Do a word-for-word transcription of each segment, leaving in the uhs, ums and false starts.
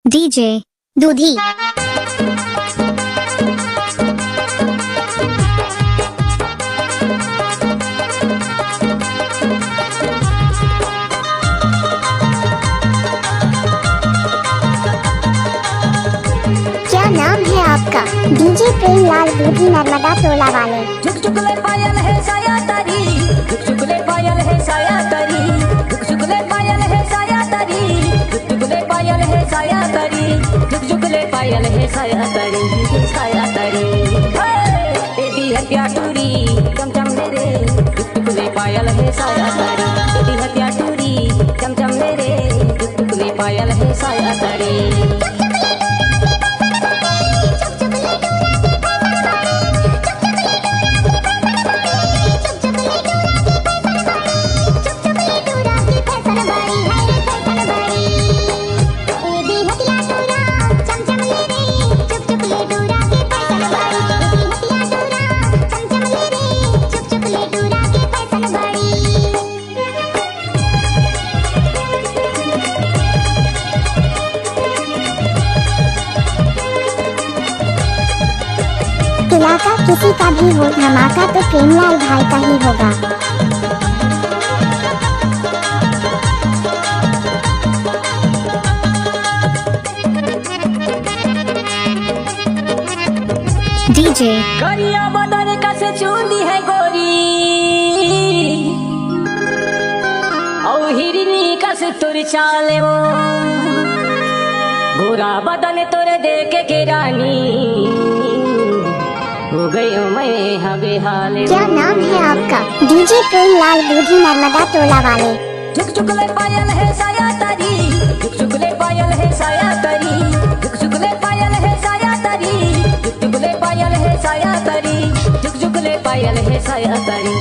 DJ दूधी। क्या नाम है आपका? डीजे प्रेमलाल दूधी नर्मदा टोला वाले। झुक झुक ले पायल है साया तारी, झुक झुक ले पायल है साया तारी, झुक झुक ले पायल है साया तारी, झुक झुक ले पायल है साया तारी, झुक झुक ले पायल है साया तारी, साया तारी। हे, दे दी है प्यार टूरी, चम चम ले रे, झुक झुक ले पायल है साया तारी, दे दी है प्यार टूरी, चम चम ले रे, झुक झुक ले पायल है साया तारी। इलाका किसी का भी हो, धमाका तो प्रेमलाल भाई का ही होगा। डीजे। करिया बदन कस चूंदी है गोरी, औ हिरनी कस तोर चाल वो, गोरा बदन तोर देख के रानी, हो गयो मैं हवे हाल। क्या नाम है आपका? डीजे प्रेमलाल दूधी नर्मदा टोला वाले। झुक झुक ले पायल है साया तारी, झुक झुक ले पायल है साया तारी, झुक झुक ले पायल है साया तारी, झुक झुक ले पायल है साया तारी, झुक झुक ले पायल है साया तारी,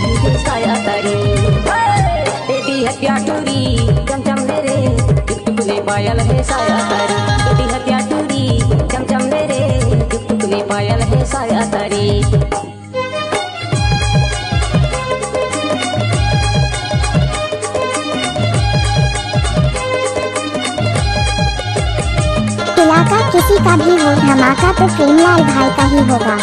साया तारी। हे, दे दी है प्यार टूरी, चम चम ले रे, झुक झुक ले पायल है साया तारी, दे दी है प्यार टूरी, चम चम ले रे, झुक झुक ले पायल है साया तारी। इलाका किसी का भी हो, धमाका तो प्रेमलाल भाई का ही होगा।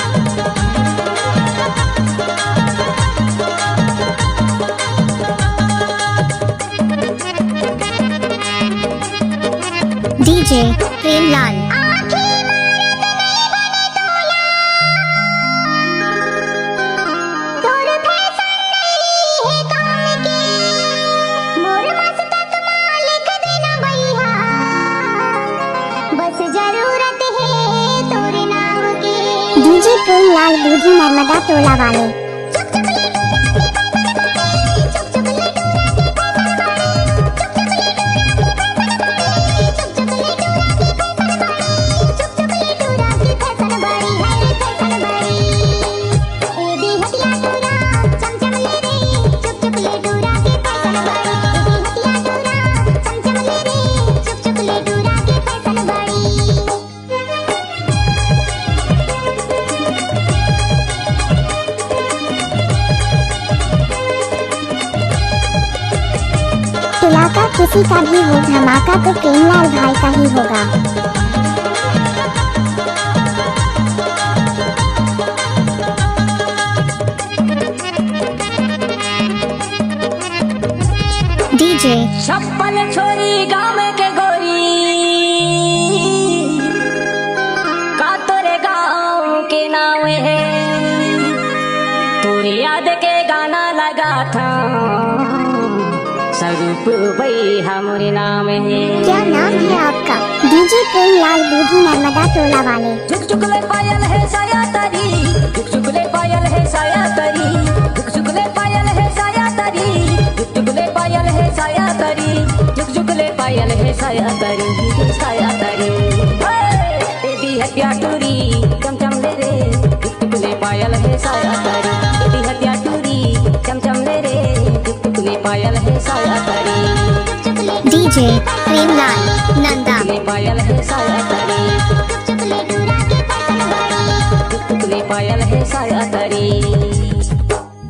डीजे प्रेमलाल। डीजे प्रेमलाल दूधी नर्मदा टोला वाले। इलाका किसी का भी हो, धमाका तो प्रेमलाल भाई का ही होगा। डीजे। छप्पन छोरी गांव के गोरी, का तोरे गांव के नाम है? तोरे याद के गाना लगा था, स्वरूप भाई हमरे नाम है। क्या नाम है आपका? डीजे प्रेमलाल दूधी नर्मदा टोला वाले। झुक झुक ले पायल है साया तारी, झुक झुक ले पायल है साया तारी, झुक झुक ले पायल है साया तारी, झुक झुक ले पायल है साया तारी, झुक झुक ले पायल है साया तारी, साया तारी। हे, दे दी है प्यार टूरी, चम चम ले रे, झुक झुक ले पायल है साया तारी, दे दी है प्यार टूरी, चम चम ले रे, झुक झुक ले पायल है साया तारी। डीजे प्रेमलाल नंदा। झुक झुक ले पायल है साया तारी, झुक झुक ले पायल है साया तारी।